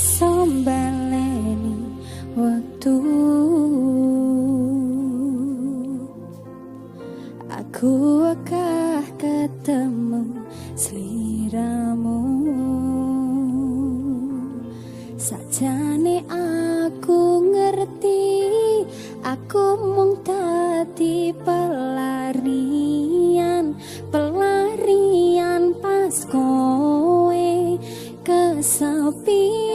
iso mbaleni wektu. Aku akeh ketemu sliramu. Sajane aku ngerti, aku mung dadi pelarian, pelarian pas kowe kesepian.